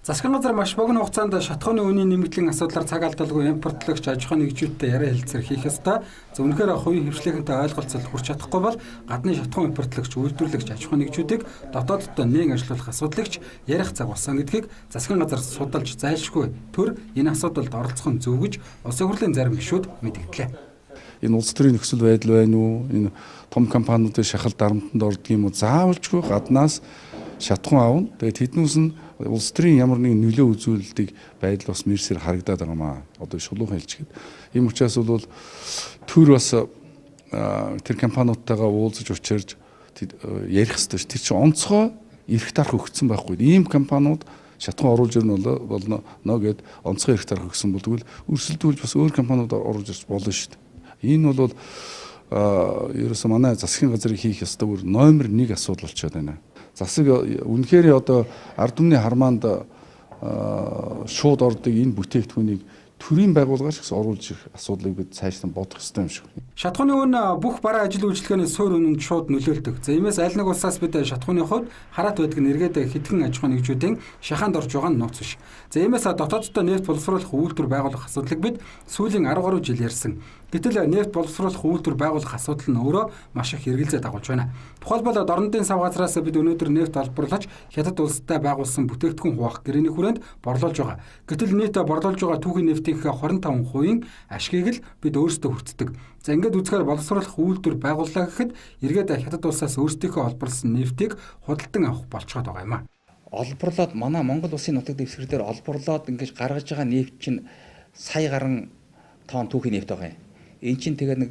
Засгийн газар маш богино хугацаанд шатахууны үнийн нэмэгдлийн асуудлаар цаг алдалгүй импортлогч аж ахуйн нэгжүүдтэй яриа хэлцээр хийх ёстой. За үнэхээр хувийн хэвшлийнхэнтэй ойлголцол хүрч чадахгүй бол гадны шатахуун импортлогч, үйлдвэрлэгч аж ахуйн нэгжүүдийг дотооддоо нээн ажиллуулах асуудлыг ч ярих цаг болсон гэдгийг засгийн газар судалж зайлшгүй төр энэ асуудалд оролцох нь зөв гэж улсын хурлын зарим гишүүд мэдгдлээ. Энэ улс төрийн нөхцөл байдал байна уу? Энэ том компаниудын шахал дарамтанд ордог юм уу? Заавалчгүй гаднаас шатахуун авна. Тэгээд тэднээс нь улс төрийн ямар нэгэн нөлөө үзүүлдэг байдал бас мэрсээр харагдаад байгаа маа. Одоо шулуухан хэлчихэд. Ийм учраас бол төр бас тэр компаниудтайгаа уулзаж учирж ярих ёстой ш. Тэр чинь онцгой эрх дарах өгсөн байхгүй. Ийм компаниуд шатахуун оруулж ирнэ болно гэд онцгой эрх дарах өгсөн бол тэгвэл өрсөлдүүлж бас өөр компаниуд оруулж ирж болно шүү дээ. Энэ бол ерөөсөө манай засгийн газрыг хийх ёстой бүр номер 1 асуудал болчиход байна. Засаг үнэхээр одоо ард түмний хармаанд шууд ордог энэ бүтээгдэхүүнийг төрийн байгууллагаар ч гэсэн оруулж ирэх асуудлыг бид цаашдаа бодох ёстой юм шиг. Шатахууны үн бүх бараа ажил үйлчилгээний суур үнэнд шууд нөлөөлдөг. За иймээс аль нэг улсаас бид шатахууны хувьд хараат байдаг нь эргээд хэдхэн аж ахуйн нэгжүүдийн шахаанд орж байгаа нь нууц биш. За иймээс дотооддоо нефть боловсруулах үйлдвэр байгуулах асуудлыг бид сүүлийн 10 гаруй жил ярьсан. Гэтэл нефть боловсруулах үйлдвэр байгуулах асуудал нь өөрөө маш их эргэлзээ дагуулж байна. Тухайлбал Дорнодын сав газраас бид өнөөдөр нефть олборлож Хятад улстай байгуулсан бүтээгдэхүүн хуваах гэрээний хүрээнд борлуулж байгаа. Гэтэл нийт борлуулж байгаа түүхийн нефтийнхээ 25%-ийн ашгийг л бид өөрсдөө хүртдэг. За ингээд үзэхээр боловсруулах үйлдвэр байгууллаа гэхэд эргээд Хятад улсаас өөрсдийнхөө олборлсон нефтийг худалдан авах болцоод байгаа юм а. Олборлоод манай Монгол улсын нутаг дэвсгэр дээр олборлоод ингэж гаргаж байгаа нефть чинь сая гарan тонн түүхийн нефть байгаа юм. Энэ чинь тэгээ нэг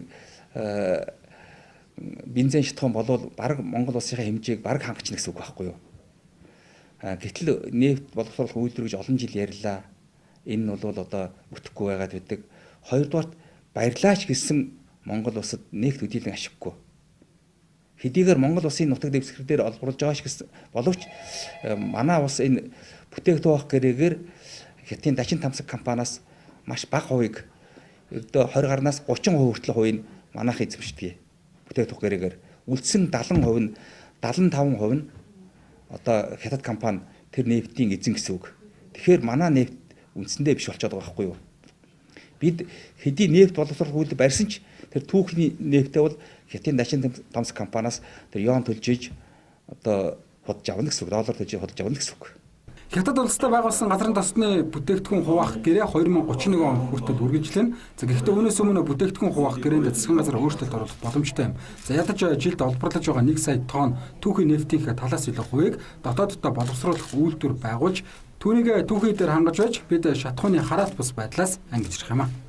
бензин шатахуун болвол бараг Монгол улсынхаа хэмжээг бараг хангачна гэсэн үг байхгүй юу? Гэтэл нефть боловсруулах үйлдвэр гэж олон жил ярьлаа. Энэ нь бол одоо бүтэхгүй байгаад байдаг. Хоёрдугаарт баярлаач гэсэн Монгол улсад нефть төдийлөн ашиггүй. Хэдийгээр Монгол улсын нутаг дэвсгэр дээр олборлож байгаа ш гэсэн боловч манай улс энэ бүтээгдэхүүн гэрээгээр Хятадын Дачин тамсаг компаниас маш бага хувийг ердөө 20 гарнаас 30% хүртэл хувийг манайх эзэмшдэг. Бүтээгдэхүүн гэрээгээр үлдсэн 70% нь 75% нь одоо Хятад компани тэр нефтийн эзэн гэсэн үг. Тэгэхээр манай нефть үндсэндээ биш болчиход байгаа байхгүй юу? Бид хэдий нефть боловсруулах үйлдвэр барьсан ч тэр түүхний нефтээ бол Хятадын Дачин тамсаг компаниас тэр юан төлж иж одоо худалж авна гэсэн үг. Доллар төлж худалж авна гэсэн үг. Хятад улстай байгуулсан газрын тосны бүтээгдэхүүн хуваах гэрээ 2031 он хүртэл үргэлжлэнэ. За гэхдээ үүнээс өмнө бүтээгдэхүүн хуваах гэрээнд засгийн газар өөрчлөлт оруулах боломжтой юм. За ядаж жилд олборлож байгаа 1 сая тонн түүхийн нефтийнхээ талаас илүү хувийг дотооддоо боловсруулах үйлдвэр байгуулж түүнийг түүхий дээр хангаж байж бид шатахууны хараат бус байдлаас ангижрах юм а.